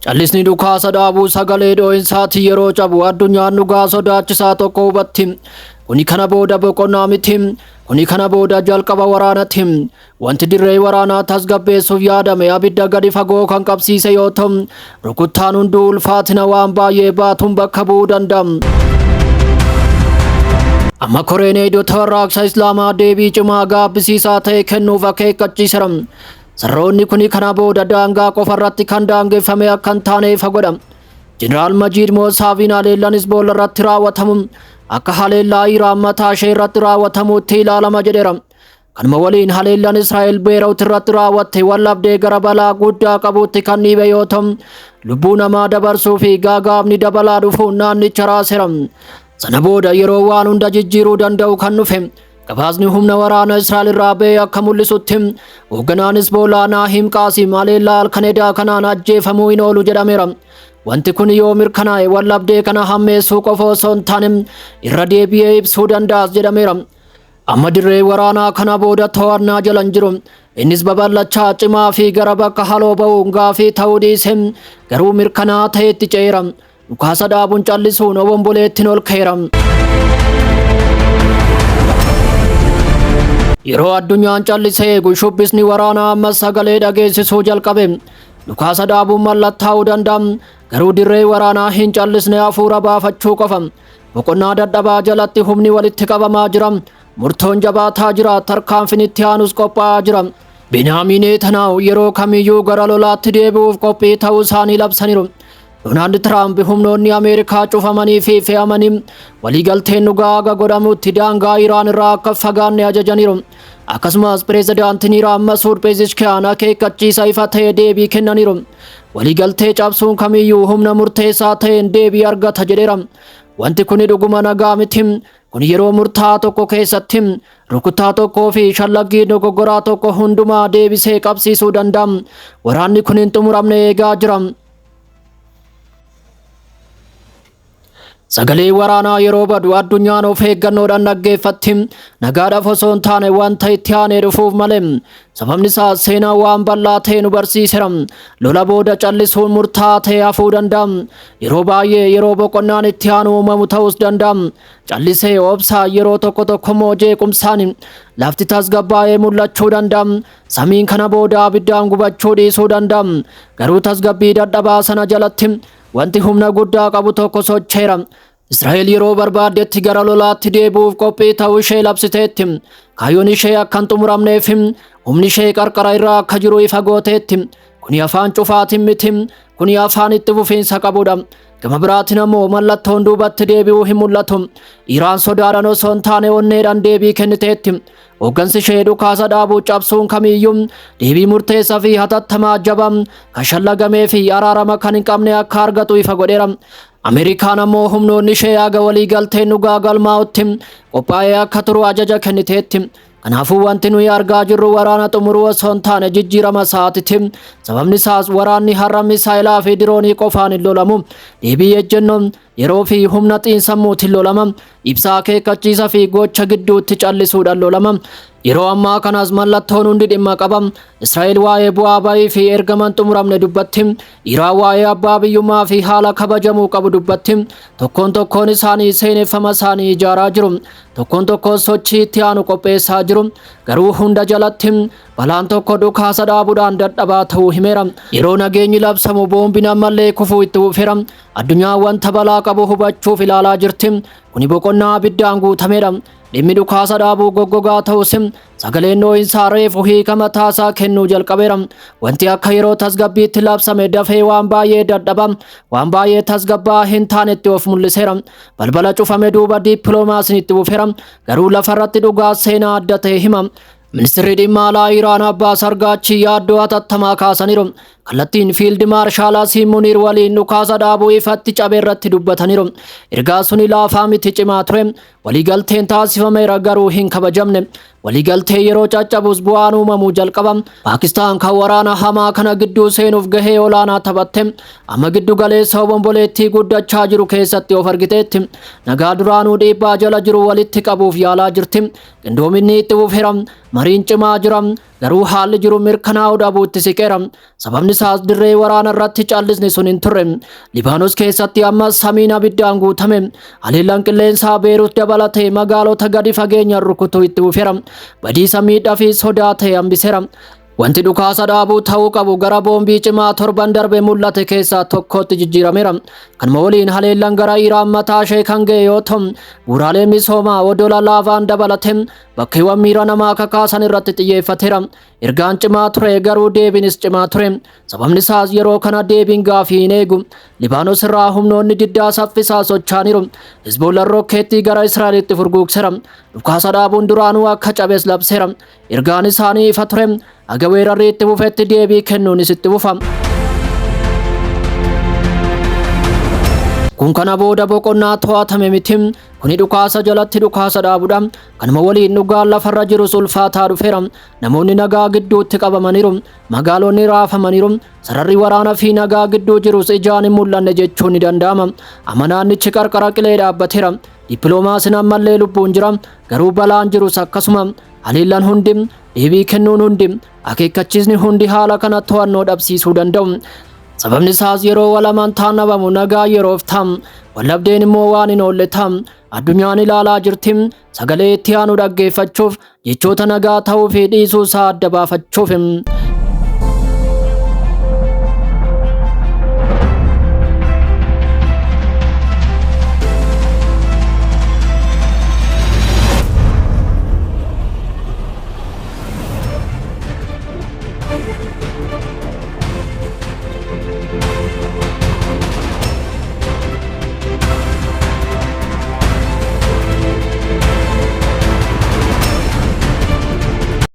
Callisni dhukaasa dhaabuu sagalee dhoo'insaati yeroo cabu addunyaan dhugaa sodaachisaa tokko hubatti. Kuni kana booda boqonnaa miti. Kuni kana booda jalqaba waraanati. Wanti dirree waraanaa tasgabbeessuuf yaadame abidda gadi fagoo kan qabsiise yoo ta'u, rukuttaan hunduu ulfaatina waan baay'ee baatuun bakka bu'uu danda'a. Amma koreen eegdota warraaqsa Islaamaa deebii cimaa gaabbisiisaa ta'e kennuuf akeekkachiiseera. Sararoonni kuni kana booda daangaa qofa irratti kan daangeffame akka hin taane ifa godha. Jeneraal Majiid Moosaaviin haleellaan Hizboolla irratti raawwatamu akka haleellaa Iraan mataa ishee irratti raawwatamuutti ilaalama jedheera. Kanuma waliin haleellaan Israa'el Beerut irratti raawwatte wallabdee gara balaa guddaa qabuutti kan dhiibe yoo ta'u, lubbuu namaa dabarsuu fi gaagaabni dabalaa dhufuun naannicha raaseera. Sana booda yeroo waan hunda jijjiiruu danda'u kan dhufe gabaasni humna waraana Israa'el irraa ba'e akka mul'isutti hoogganaan Hizboolaa Naahim Qaasim haleellaa halkan edaa kanaan ajjeefamuu hin oolu jedhameera. Wanti kun yoo mirkanaa'e wallabdee kana hammeessuu qofa osoo hin taane irra deebi'ee ibsuu danda'as jedhameera. Amma dirree waraanaa kana booda to'annaa jala hin jiru. Innis babal'achaa cimaa fi gara bakka haloo ba'uun gaafii ta'uu dhiise garuu mirkanaa'aa ta'etti ce'eera. Dhukaasa dhaabuun callisuun obomboleettiin ol ka'eera. Yeroo addunyaan callisee eegu shubbisni waraanaa ammas sagalee dhageessisuu jalqabe. Dhukaasa dhaabuun mallattaa'uu danda'a. Garuu dirree waraanaa hin callisne hafuura baafachuu qofa. Boqonnaa dadhabaa jalatti humni walitti qabamaa jira. Murtoon jabaataa jira. Tarkaanfiin itti aanus qophaa'aa jira. Benyaamiin Netanyahu yeroo kamiyyuu gara lolaatti deebi'uuf qophii ta'uu isaanii labsaniiru. Doonaald Tiraamp humnoonni Ameerikaa cufamanii fi fe'amanii waliigalteen dhugaa haga godhamutti daangaa Iraan irraa akka fagaanne ajajaniiru. Akkasumas pireezidaantiin Iraan Masuud Pezeshkiyaan akeekkachiisa ifa ta'e deebii kennaniiru. Waliigaltee cabsuun kamiyyuu humna murteessaa ta'een deebii argata jedheera. Wanti kuni dhuguma nagaa miti. Kun yeroo murtaa'aa tokko keessatti rukuttaa tokkoo fi shallaggii dogoggoraa tokko hundumaa deebisee qabsiisuu danda'a. Waraanni kun hin xumuramne eegaa jira. Sagalee waraanaa yeroo badu addunyaan of eeggannoodhaan dhaggeeffatti. Nagaadhaaf osoo hin taane wanta itti aanee dhufuuf malee. Sababni isaa seenaa waan bal'aa ta'e nu barsiiseera. Lola booda callisuun murtaa'aa ta'e hafuu danda'a. Yeroo baay'ee yeroo boqonnaan itti aanu uumamu ta'uus danda'a. Callisee obsaa yeroo tokko tokko immoo jeequmsaan lafti tasgabbaa'ee mul'achuu danda'a. Samiin kana booda abiddaan gubachuu dhiisuu danda'a. Garuu tasgabbii dadhabaa sana jalatti wanti humna guddaa qabu tokko socheera. Israa'el yeroo barbaaddetti gara lolaatti deebi'uuf qophii ta'uu ishee labsiteetti. Kaayyoon ishee akka hin xumuramneef humni ishee qarqara irra akka jiru ifa gooteetti. Kuni afaan cufaatiin miti. Kuni afaan itti fufiinsa qabudha. Gama biraatiin ammoo mallattoon duubatti deebi'uu hin mul'atu. Iraan sodaadhaan osoo hin taane onneedhaan deebii kenniteetti. Hooggansi ishee dhukaasa dhaabuu cabsuun kamiyyuu deebii murteessaa fi hatattamaa jabaa kan shallagamee fi araarama kan hin qabne akka argatu ifa godheera. Ameerikaan ammoo humnoonni ishee haga waliigalteen dhugaa galmaa'utti qophaa'ee akka turu ajaja kenniteetti. Kanaafuu wanti nuyi argaa jirru waraana xumuruu osoo hin taane jijjiirama sa'aatitti. Sababni isaas waraanni har'a misaayilaa fi diroonii qofaan hin lolamu. Deebii ejjennoo yeroo fi humna xiinsammuutiin lolama. Ibsa akeekkachiisa fi gocha gidduutti callisuudhaan lolama. Yeroo ammaa kanas mallattoon hundi dhimma qaba. Israa'el waa'ee bu'aa ba'ii fi ergaman xumuramne dubbatti. Iraan waa'ee abbaa biyyummaa fi haala kabajamuu qabu dubbatti. Tokkoon tokkoon isaanii seeneffama isaanii ijaaraa jiru. Tokkoon tokkoon sochii itti aanu qopheessaa jiru. Garuu hunda jalatti balaan tokko dhukaasa dhaabuudhaan dadhabaa ta'uu himeera. Yeroo nageenyi labsamu boombiin ammallee kufuu itti fufeera. Addunyaan wanta balaa qabu hubachuuf ilaalaa jirti. Kuni boqonnaa abiddaan guutameedha. Dhimmi dhukaasa dhaabuu goggogaa ta'us sagaleen dhoo'insaa reefu hiika mataasaa kennuu jalqabeera. Wanti akka yeroo tasgabbiitti labsame dafee waan baay'ee dadhaba, waan baay'ee tasgabbaa hin taanetti of mul'iseera. Balbala cufame duuba dippiloomaasiin itti fufeera. Garuu lafarratti dhugaa seenaa adda ta'e hima. Ministeerri dhimma alaa Iraan Abbaas Argaachi yaaddoo hatattamaa kaasaniiru. Kallattiin Fiild Maarshaal Asiim Muniir waliin dhukaasa dhaabuu ifatti cabe irratti dubbataniiru. Ergaa suni laafaa miti cimaa ture. Waliigalteen taasifameera garuu hin kabajamne. Waliigaltee yeroo caccabus bu'aan uumamuu jalqaba. Paakistaan kan waraana hamaa kana gidduu seenuuf gahee olaanaa taphatte. Amma giddu galeessa obomboleettii guddachaa jiru keessatti of argiteetti. Nagaa duraanuu dhiibbaa jala jiru walitti qabuuf yaalaa jirti. Qindoominni itti fufeera. Mariin cimaa jira. Garuu haalli jiru mirkanaa'uu dhabuutti siqeera. Sababni isaas dirree waraana irratti callisni sun hin turre. Libaanos keessatti ammas samiin abiddaan guutame. Haleellaan qilleensaa Beerut dabalatee magaalota gadi fageenyaan rukutuu itti fufeera. Badiisa miidhaa fi sodaa ta'e hambiseera. Wanti dhukaasa dhaabuu ta'uu qabu gara boombii cimaa torban darbe mul'ate keessaa tokkotti jijjiirameera. Kanuma waliin haleellaan gara Iraan mataa ishee kan ga'e yoo ta'u, bu'uuraalee misoomaa odola laavaan dabalate bakkeewwan miira namaa kakaasan irratti xiyyeeffateera. Ergaan cimaa ture, garuu deebiinis cimaa ture. Sababni isaas yeroo kana deebiin gaafii hin eegu. Libaanos irraa humnoonni diddaa saffisaa socho'aniiru. Hizboollaan rokkeettii gara Israa'elitti furguugseera. Dhukaasa dhaabuun duraanuu akka cabes labseera. Ergaan isaanii ifa ture. Haga weerarri itti fufetti deebii kennuunis itti fufa. Kun kana booda boqonnaa to'atame miti. Kuni dhukaasa jalatti dhukaasa dhaabudha. Kanuma waliin dhugaan lafarra jirus ulfaataa dhufeera. Namoonni nagaa gidduutti qabamaniiru. Magaalonni raafamaniiru. Sararri waraana fi nagaa gidduu jirus ijaan hin mul'anne jechuun ni danda'ama. Amma naannichi qarqara qilee dhaabbateera. Dippiloomaasiin ammallee lubbuun jira. Garuu balaan jirus akkasuma. Haleellaan hundi, deebii kennuun hundi, akeekkachiisni hundi haala kana to'annoo dhabsiisuu danda'u. Sababni isaas yeroo wal amantaan dhabamu nagaa yeroof ta'a. Wallabdeen immoo waan hin oolle ta'a. Addunyaan ilaalaa jirti. Sagalee itti aanu dhaggeeffachuuf, jechoota nagaa ta'uu fi dhiisuu isaa adda baafachuuf.